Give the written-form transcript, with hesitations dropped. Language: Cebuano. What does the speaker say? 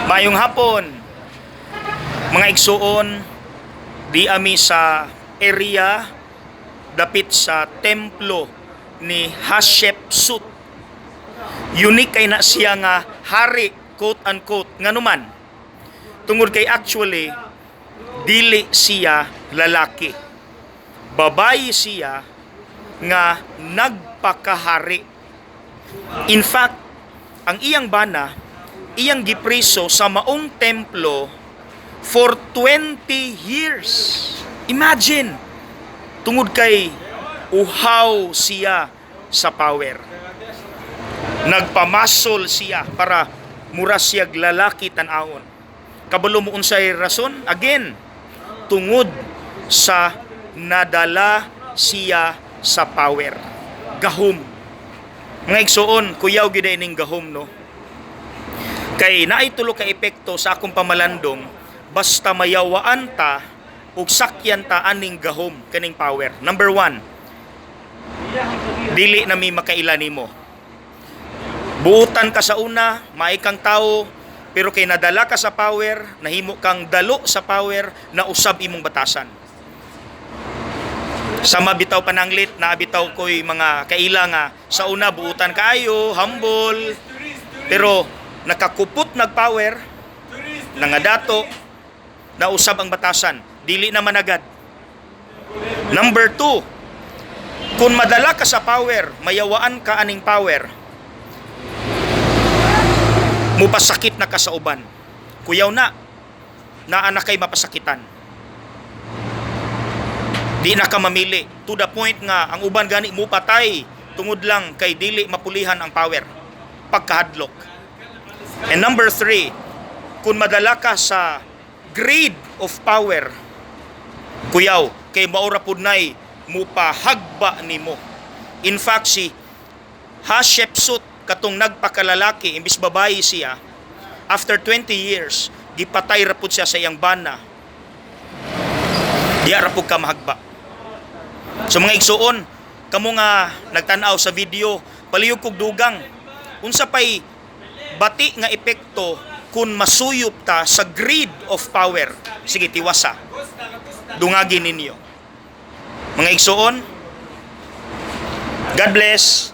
Mayong hapon, mga igsuon, di ami sa area dapit sa templo ni Hatshepsut. Unique kay na siya nga hari, quote unquote, nganuman. Tungod kay actually dili siya lalaki. Babayi siya nga nagpakahari. In fact, ang iyang bana, iyang gipriso sa maong templo for 20 years. Imagine, tungod kay uhaw siya sa power. Nagpamasol siya para mura siya lalaki tan-awon. Kabalo mo unsay rason? Again, tungod sa nadala siya sa power. Gahom. Mga igsuon, kuyaw gyud ining gahom, no. Kay naay tulo ka epekto sa akong pamalandong basta mayawaan ta ug sakyan ta aning gahom, kaning power. Number 1, dili na mi makaila nimo. Buutan ka sa una, maay kang tao, pero kay nadala ka sa power, nahimo kang dalo sa power, nausab imong batasan. Sama bitaw pananglit, naa bitaw ko'y mga kaila nga sa una buutan kaayo, humble, pero nakakupot nag power, nangadato, nausab ang batasan, dili na managad. Number 2, kung madala ka sa power, mayawaan ka aning power, mupasakit na ka sa uban. Kuyaw na, naa na kay mapasakitan. Di na ka mamili. To the point nga, ang uban gani mupatay tungod lang kay dili mapulihan ang power. Pagkahadlok. And number 3, kung madala ka sa greed of power, kuyaw, kay maura pud nay mupahagba nimo. In fact, si Hatshepsut, katong nagpakalalaki, imbis babae siya, after 20 years, gipatay ra pud siya sa iyang bana. Diya ra pud ka mahagba. So mga igsuon, kamo nga nagtan-aw sa video, palihog kog dugang. Unsa pay bati nga epekto kung masuyop ta sa greed of power? Sige, tiwasa. Dungagi ninyo. Mga igsuon, God bless.